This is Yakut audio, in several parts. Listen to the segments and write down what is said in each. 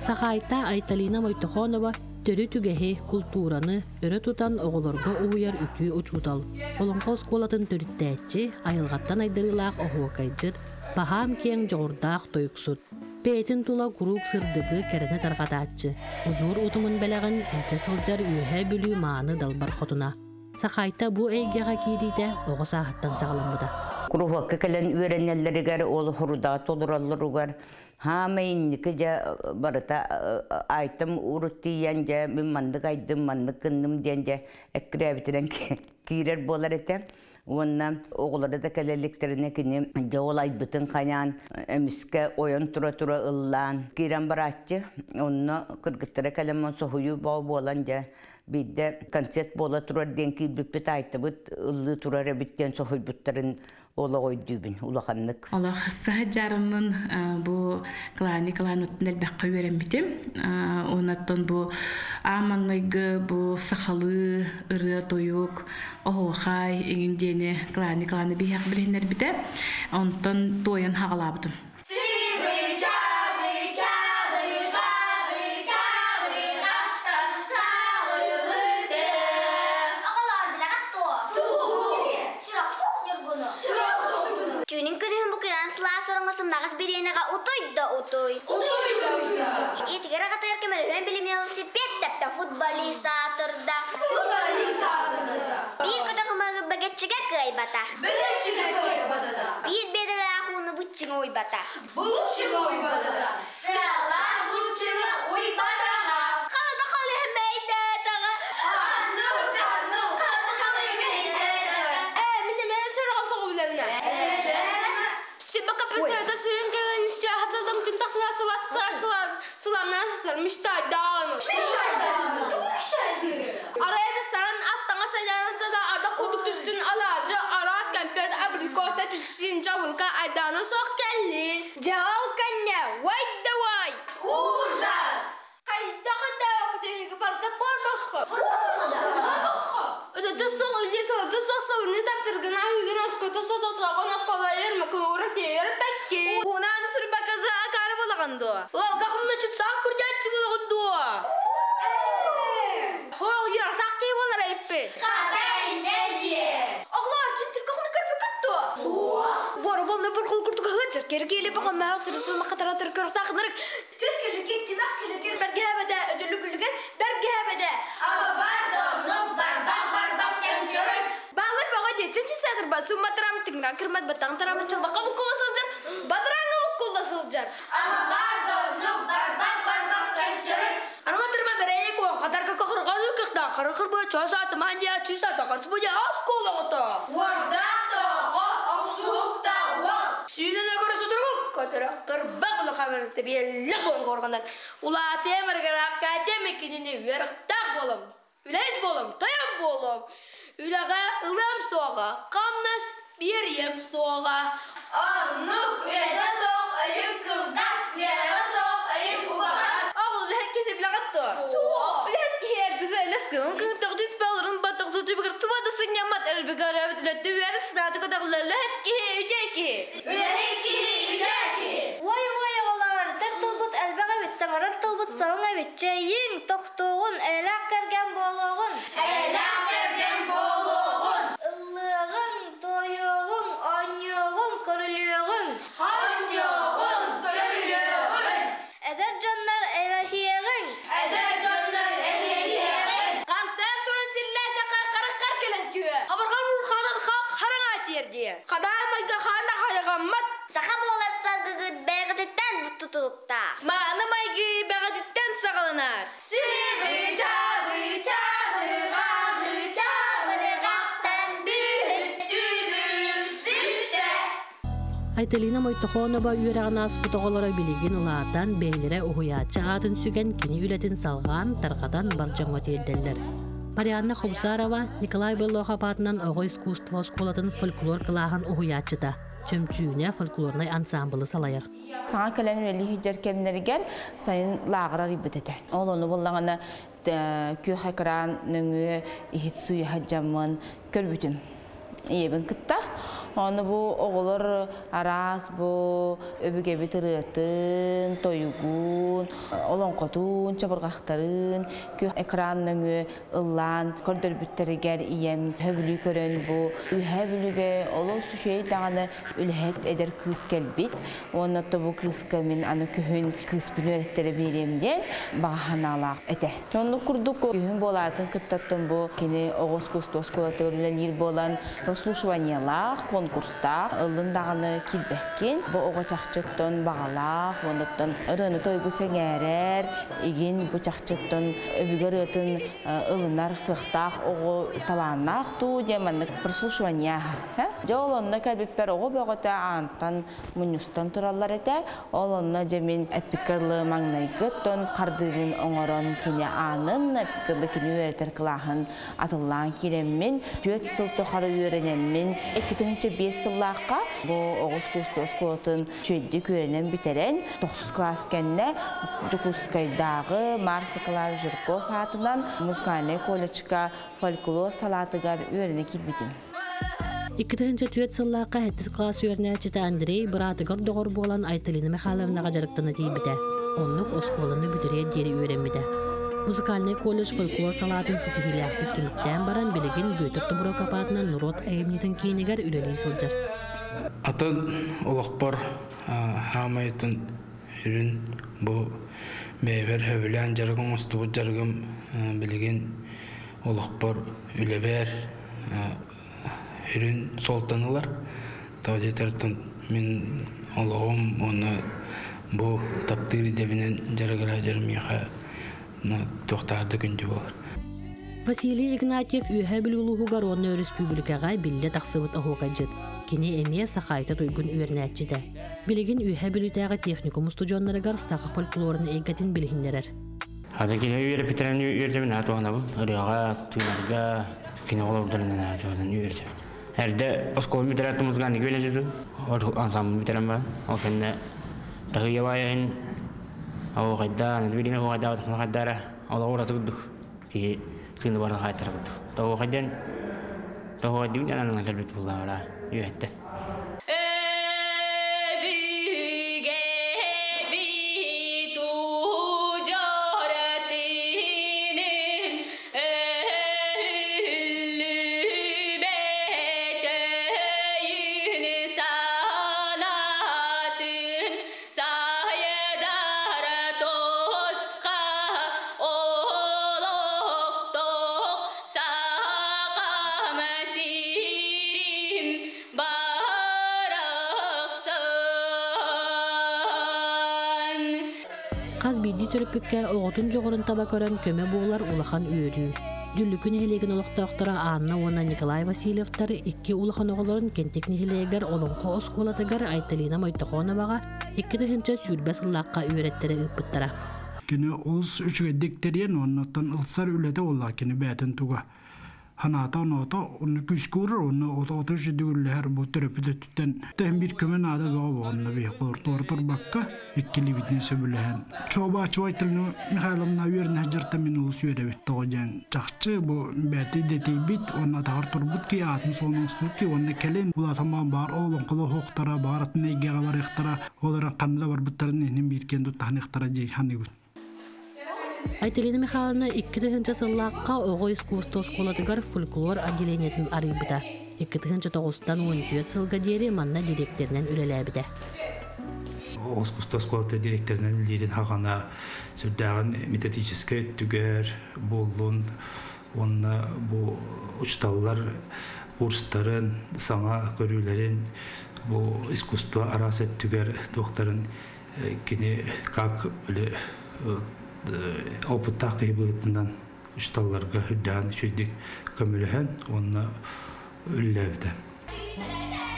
Сахаайта Айталина Мойтохонова төрүт үгэһи, култуураны өрө тутан оҕолорго уһуйар үтүө учуутал, Олоҥхо оскуолатын төрүттээччи, айылҕаттан айдарыылаах оһуокайдьыт, баһаам киэҥ дьоҕурдаах тойуксут, бэйэтин тула куруук сырдыгы, кэрэни тарҕатааччы, удьуор утумун бэлэҕин илдьэ сылдьар Үөһээ Бүлүү мааны далбар хотуна. Сахаайта бу эйгэҕэ киириитэ оҕо сааһыттан саҕаламмыта. Куруһуокка кэлэн үөрэнэллэригэр, ол хорудаҕа толороллоругар хаамай инники дьэ барыта айтым урут тиийэн дьэ мин маннык айдым, маннык гынным диэн дьэ эккирээбитинэн киирэр буолар этэ. Уонна оҕолоро да кэлэ иликтэринэ кини дьэ ол айбытын хайаан эмискэ ойон тура-тура ыллаан киирэн барааччы. Онно кыргыттара кэлэн соһуйуу боо буолан дьэ биирдэ концерт буола турар диэн киирбиппит айтыбыт ыллыы турар эбит диэн соһуйбуттарын олох өйдүүбүн улаханнык. Олох саһаджарыммын бу клани клануттан элбэххэ үөрэммитим. Онаттан бу аамаҥнайгы бу сахалыы ырыа тойук оһуохай иҥин диэни клани кланы биһиэх билиһиннэрбитэ. Онтон туойан хаҕалаабытым. Түүнүн күнүһүн бу кыйан сылаас ороҥҥо сымнаҕас бириэнэҕэ утуй да утуй. Итигэр аҕатыгар көмөлөһүөн билимин велосипед тэптэ футболист аатырда. Биир көтөх ымыгы бэгэччигэ кыайбата. Биир биэдэрэлээх ууну быччыҥа уйбата. Булчуга уйбатаҕа. Сыала булчуга уйбатаҕа. Халада халыһымэйдээтэҕэ. Ханнык ханнык халада халыһымэйдээтэҕэ. Ээ, мин эмиэ сүрэҕэ соҕулэбинэ. Сибака песната сүйүн кэлин хатылдым күн тахсына сыластар сыламнан сылар мечтайдааны. Арайда саран астаңа сайданта ардах курдук түстүн алаадьы араас кэмпиэт абрикос апельсин дьабылка айдаана суох кэлли. Дьаал кэннэ вай да вай! Ужас! Хайдах да барда босхо. Өтөтө суох үлэ сылды суох сылыны таптыргына хүгүн оското сототоҕун осколайыр макура тиэйэр пэкки. Унааны сурбаказы акары булаган дуо? Лалга хымначыт саак күрдәччи булаган дуо? Хоң ярсак кей болар айыппы. Хатай не диэ? Оглар чинтир кохны көрбүкөт дуо? Бор болны бір кол курдук хылачыр. Кергеле баҕа маа сырысыл мақатаратыр көртақнырык. Төс келеке кимак келеке бәргәбәдә өдүлүгүлүгер бәргәбәдә. Аба бар домнук барбак барбак чанчырык. Бағлар баға дече чисадыр ба суматрам тиңран кырмат батаң тарам чалбака букула сылжар бадыраңа букула сылжар. Аба бар домнук барбак барбак чанчырык. Арматырма берейе ко хатарка кохырга кыкта кыры бу чосат мандия чисата кырсы ас колагыта. Уорда тоҕо охсуһукта уол. Сүйнен көрө сутургук көтөрө кырбак була хабар тебиеллек бол коргандар. Улаате мергара кате мекинини үөрыктак болом. Үлэт болом, таян болом. Үлэҕэ ылам суоҕа, камнас биэриэм суоҕа. Оннук үлэтэ суох өйүм кылгас, үөрэҕэ суох өйүм убаҕас. Оҕул лэһэт киһи билэҕит дуо? Үлэһит киһи эрдүзэ элэс гын күн тоҕдус бааларын баттахту түбүгэр субада сынньаммат эрбигэр эбит үлэтти үөр сынааты көтөҕүлэ лэһэт киһи үтэ киһи. Үлэһит киһи үтэ киһи. Ой ой оҕолор, тыр тылбыт элбэх эбит, саҥарар тылбыт салыҥ эбит. Чэйиҥ, тохтуоҕун, эйэлээх кэргэн буолуоҕун. Эйэлээх кэргэн буолуоҕун. Ыллыаҕыҥ, туойуоҕуҥ, оонньуоҕуҥ, көрүлүөҕүҥ. Оонньуоҕун, көрүлүөҕүн. Эдэр дьоннор эрэһиэҕиҥ. Эдэр дьоннор эһиэһиэҕиҥ. Хантан туран силлээтэхэ хараххар кэлэн түһэ. Хабархан урханан хараҥа тиэрдиэ. Хадаамайга хаана хайҕаммат. Саха буолар саргыгыт бэйэҕититтэн тутулуктаах. Мааны майгы бэҕэтиттэн саҕаланар. Чыбы чабы чабырҕаҕы чабырҕахтан бүттүбүт бүттэ. Айталина Мойтохонова үөрэҕин ааспыт оҕолоро билигин улаатан, бэйэлэрэ уһуйааччы аатын сүгэн кини үлэтин салҕаан, тарҕатан бар дьоҥҥо тиэрдэллэр. Марианна Хобсарова Николай Беллохов аатынан оҕо искусство оскуолатын фольклор кылааһын уһуйааччыта, Чөмчүүнэ фольклорнай ансаамбылы салайар. Саҥа кэлэн үлэлии сылдьар кэмнэригэр сайын лааҕырар ыйбыт этэ. Ол ону буллаҕына күөх экран нөҥүө иһит сууйа сылдьаммын көрбүтүм. Ийэбин кытта. Оны бу оҕолор араас бу өбүгэбит ырыатын, тойугун, олоҥхотун, чабырҕахтарын күөх экран нөҥүө ыллаан көрдөрбүттэригэр ийэм хөбүлүү көрөн бу үһэ бүлүгэ олус үчүгэй даҕаны үлэһит эдэр кыыс кэлбит. Уонна бу кыыска мин аны күһүн кыыспын үөрэттэрэ биэриэм диэн баҕа санаалаах этэ. Оннук курдук күһүн буолаатын кыттаттым бу кини оҕо искусство оскуолатыгар үлэлиир буолан прослушиваниелаах, конкурстаах ыллын даҕаны киирбэккин. Бу оҕо чахчыттан баҕалаах, оннуттан ырыаны тойгу сэҥээрэр, игин бу чахчыттан өбүгэ ырыатын ылынар кыахтаах оҕо талааннаах дуу диэн маннык прослушивание аһар. Дьэ ол онно кэлбиппэр оҕо бөҕөтө аантан мунньустан тураллар этэ. Ол онно дьэ мин эппиккэ маҥнайгыттан хардыыбын оҥорон кини аанын, эппиккэ кини үөрэтэр кылааһын атыллаан киирэммин, 4 сыл тухары үөрэнэммин, 2005 сыллаахха бу оҕо искусство оскуолатын үчүгэйдик үөрэнэн бүтэрэн, 9 класс кэннэ Дьокуускайдааҕы Марк Николаевич Жирков аатынан музыкальнай колледжка фольклор салаатыгар үөрэнэ киирбитим. 2004 сыллаахха 7 класс үөрэнээччитэ Андрей быраатыгар доҕор буолан Айталина Михайловнаҕа дьарыктана тиийбитэ. Оннук оскуоланы бүтэрээр диэри үөрэммитэ. Музыкальнай колледж фольклор салаатын ситиһиилээхтик түмүктээн баран билигин Бүөтүр Тобуруокап аатынан норуот айымньытын киинигэр үлэлии сылдьар. Атын олохпор хаамайтын үрүн бу бэйэбэр хөбүлээн дьарыгым оҥостубут дьарыгым билигин олохпор үлэбэр үрүн суолтанылар. Тоҕо мин олоҕум уонна бу таптыыр идэбинэн дьарыгыра дьармиэхэ туохтаарда күндү буолар. Василий Игнатьев Үөһээ Бүлүү улууһугар уонна өрөспүүбүлүкэҕэ биллэ тахсыбыт оһуокайдьыт. Кини эмиэ Сахаайта туйгун үөрэнээччитэ. Билигин Үөһээ Бүлүүтээҕи техникум устудьуоннарыгар саха фольклорун эйгэтин билиһиннэрэр. Хата кини үөрэппиттэрин үөрдэмин аатуганабын. Ырыаҕа, тыынарга, кини оҕолордорунан аатуганан үөрдем. Эрдэ оскуола бүтэрээт музыкальный үөрэтим. Ансамбль бүтэрэн баран. Ол кэннэ таһыйабайын оҕайда, билигин оҕайда, оҕайдара, ол ураты курдук. Киһи тыыны баран хайтар курдук. Тоҕойден тоҕойдун ананан кэлбит буллаара үөттен. Хас биирдии төрөппүккэ оҕотун дьоҕурун таба көрөн көмө буолар улахан үөрүү. Дүллүкү нэһилиэгин олохтоохторо Анна уонна Николай Васильевтар икки улахан оҕолорун Кэнтик нэһилиэгэр Олоҥхо оскуолатыгар Айталина Мойтохоноваҕа 2020 сыллаахха үөрэттэрэ ыыппыттара. Кини олус үчүгэйдик тэрийэн оннуттан ылсар үлэтэ буолла кини бэйэтин туга. Ханаата оноото онну күүскэ уурар онно ото үчүдүгүллэһэр бу төрөппүт өттүттэн тэһин биир көмө наада бөҕө буолна би холортуора турбакка иккилибитин сөбүлэһэн. Чоба Чуайтылны Михайловна үөрэнэ сылдьарта мин олус үөрэбит тоҕо диэн чахчы бу бэйэтэ идэтийбит уонна атаҕар турбут ки аатын суолун оҥостубут ки уонна кэлин улаатан баар олоҥхоло оһуохтара баар атын эйгэҕэ барыахтара ол эрэн ханна да барбыттарын иһин бииркэн туттаһыныахтара дии саныыбын. Айталина Михайловна 2000 сыллаахха оҕо искусство оскуолатыгар фольклор отделениетын арыйбыта. 2009-тан 14 сылга диэри манна директоринэн үлэлээбитэ. Оҕо искусство оскуолата директоринэн үлэлиирин хаҕана сүрдээҕин методическай өттүгэр буоллун уонна бу учууталлар курстарын, саҥа көрүүлэрин бу искусство араас өттүгэр туохтарын кини как опыттаах киһи быһыытынан учууталларга үрдээн үчүгэйдик көмөлөһөн уонна үлэлээбитэ.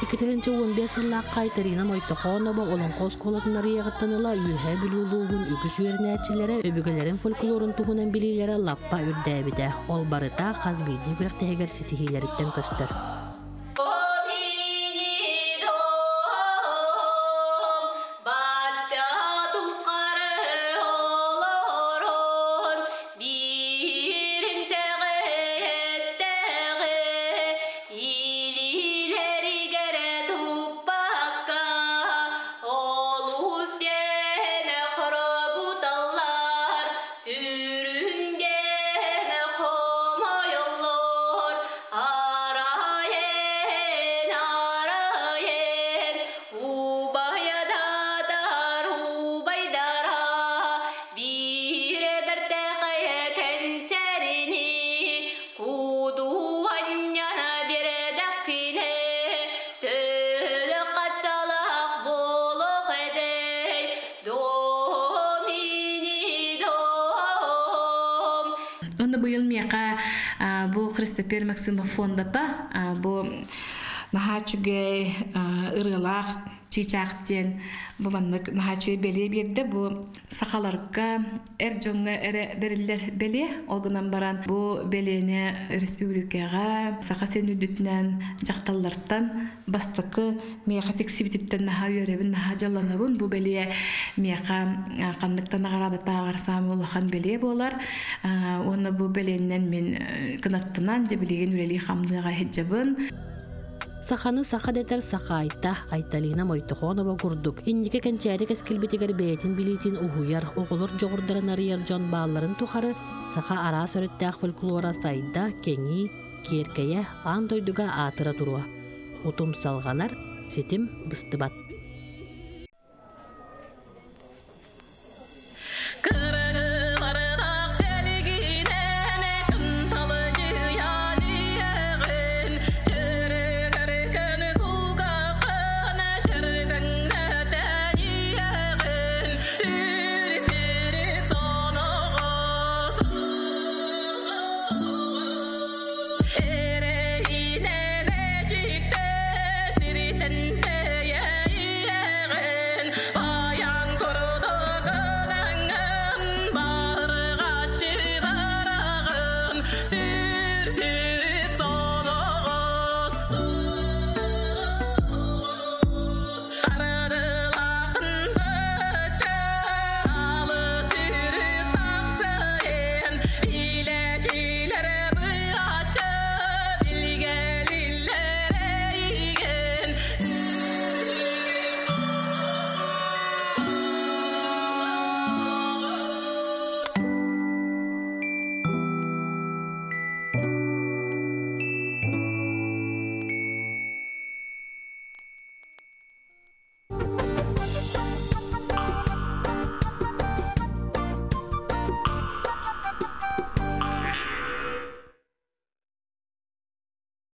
2015 сыллаахха Айталина Мойтохонова Олоҥхо оскуолатын арыйаҕыттан ыла Үөһээ Бүлүү улууһун үгүс үөрэнээччилэрэ өбүгэлэрин фольклорун туһунан билиилэрэ лаппа үрдээбитэ. Ол барыта хас биирдии күрэхтэһигэр ситиһиилэриттэн көстөр. Миэхэ бу Христопер Максимов фондата бу наһаа үчүгэй ырыалаах чыычаах диэн бу маннык наһаа үчүгэй бэлиэ биэрдэ. Бу сахаларга эр дьоҥҥо эрэ бэриллэр бэлиэ. Ол гынан баран бу бэлиэни республикаҕа Саха сирин үрдүтүнэн дьахталлартан бастакы миэхэ тиксибититтэн наһаа үөрэбин, наһаа дьоллонобун. Бу бэлиэ миэхэ ханнык да наҕараадатааҕар саамай улахан бэлиэ буолар. Уонна бу бэлиэннэн мин кынаттанан дьэ билигин үлэлии хамныаҕа сылдьабын. Саханы саха дэтэр Сахаайта Айталина Мойтохонова курдук инники кэнчээри кэскилбитигэр бэйэтин билиитин уһуйар, оҕолор дьоҕурдарын арыйар дьон баалларын тухары саха араас өрүттээх фольклора сайда, кэҥии, киэркэйэ, аан дойдуга аатыра туруо. Утум салҕанар, ситим быстыбат.